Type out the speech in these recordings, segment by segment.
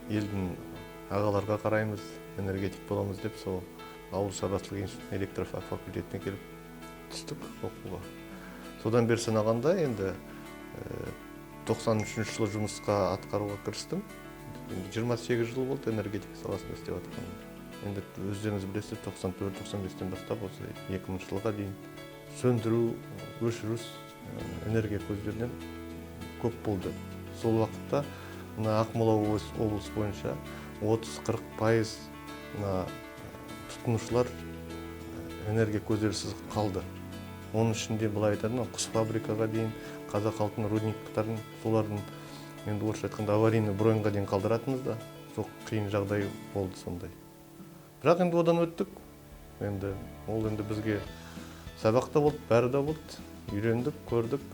Елдің ағаларға қараймыз, энергетик боламыз деп, сол ауыл шаруашылығы институтының электрофак факультетіне келіп түстік оқуға. Содан бері санағанда, енді 93-жылы жұмысқа атқаруға кірістім. Енді 28 жыл болды энергетика саласында істеп жатқаным. Енді өздеріңіз білесіздер, 94-95-тен бастап осы 2000 жылға дейін сөндіру, өшіру энергия көздерінен көп болды. Сол уақытта мына Ақмола облысы бойынша 30-40% мына тұтынушылар энергия көздерісіз қалды. Оның ішінде, былай айтады, мына құс фабрикаға дейін, Қазақ алтын рудниктарын, солардың енді орысша айтқанда аварийный броньға дейін қалдыратынбыз да. Сол қиын жағдай болды сондай. Бірақ енді одан өттік. Енді ол енді бізге сабақ та болды, бәрі де болды, үйрендік, көрдік.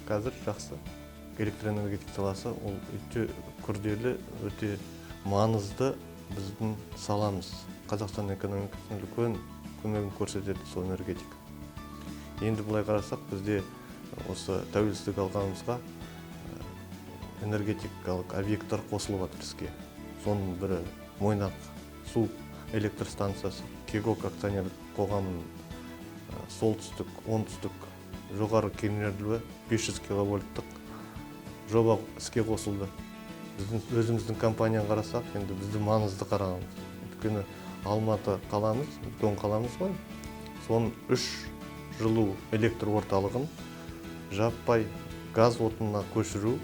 Қазір жақсы. Электроэнергетика саласы ол өте күрделі, өте маңызды біздің саламыз. Қазақстан экономикасына үлкен көмегін көрсетеді сол энергетика. Енді былай қарасақ, бізде осы тәуелсіздік алғанымызға энергетикалық объекттер қосылып жатыр іске. Соның бірі Мойнақ су электр станциясы, КЕГОК акционерлік қоғамының солтүстік, оңтүстік жоғары кернеулі 500 киловольттық жоба іске қосылды. Біздің өзіміздің компанияны қарасақ, енді бізді маңызды қарағанбыз, өйткені Алматы қаламыз, үлкен қаламыз ғой, соның үш жылу электр орталығын жаппай газ отынына көшіру,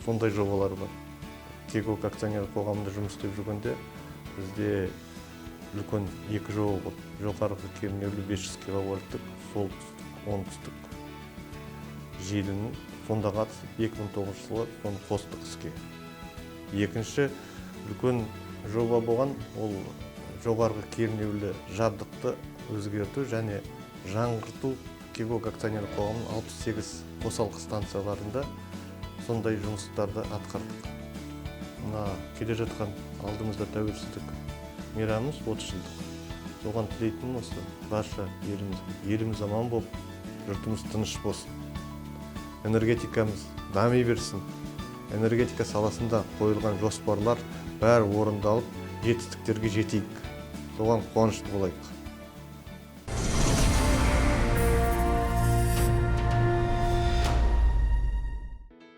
сондай жобалар бар. КЕГОК акционерлік қоғамында жұмыс істеп жүргенде бізде үлкен екі жоба болды: жоғарғы кернеулі 500 киловольттық солтүстік, оңтүстік желінің. Сонда қатысып, 2009 жылы соны қостық іске. Екінші үлкен жоба болған ол жоғарғы кернеулі жабдықты өзгерту және жаңғырту. КЕГОК акционерлік қоғамының 68 қосалқы станцияларында сондай жұмыстарды атқардық. Мына келе жатқан алдымызда тәуелсіздік мейрамымыз, 30 жылдық. Соған тілейтінім осы барша елімізге: еліміз аман болып, жұртымыз тыныш болсын, энергетикамыз дами берсін, энергетика саласында қойылған жоспарлар бәрі орындалып, жетістіктерге жетейік, соған қуанышты болайық.